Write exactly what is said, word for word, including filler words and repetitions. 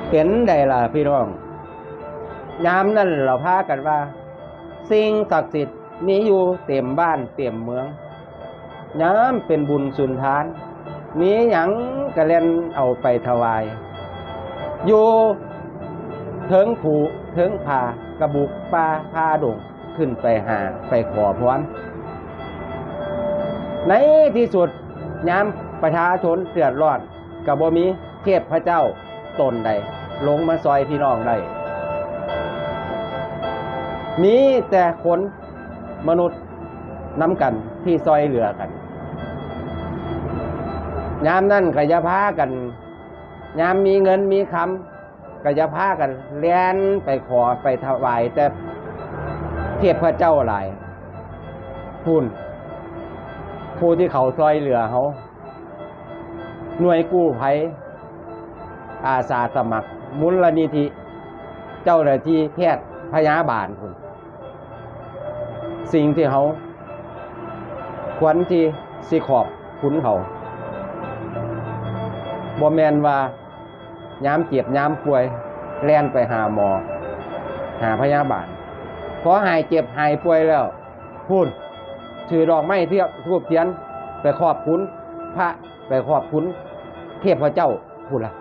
เป็นใดล่ะพี่น้อง ยามนั้นเราพากันว่า สิ่งศักดิ์สิทธิ์มีอยู่เต็มบ้านเต็มเมือง ยามเป็นบุญสุนทาน มีหยังกะแล่นเอาไปถวาย อยู่เทิงภูเทิงผากะบุกป่าผาดง ขึ้นไปหาไปขอพร ในที่สุดยามประชาชนเดือดร้อน ก็บ่มีเทพเจ้าตนใดลงมาซอยพี่น้องได้ มีแต่คนมนุษย์นำกันที่ซอยเหลือกัน ยามนั้นก็อย่าพากัน ยามมีเงินมีคำก็อย่าพากันแล่นไปขอไปถวายแต่เทพเจ้าหลาย พู้น ผู้ที่เขาซอยเหลือเฮา หน่วยกู้ภัย อาสาสมัคร มูลนิธิ เจ้าหน้าที่แพทย์พยาบาลพู้น สิ่งที่เฮาควรที่สิขอบคุณเขา บ่แม่นว่ายามเจ็บยามป่วย แล่นไปหาหมอ หาพยาบาล พอหายเจ็บหายป่วยแล้ว พู้น ถือดอกไม้เทียบธูปเทียน ไปขอบคุณพระ ไปขอบคุณเทพเจ้าพู้นล่ะ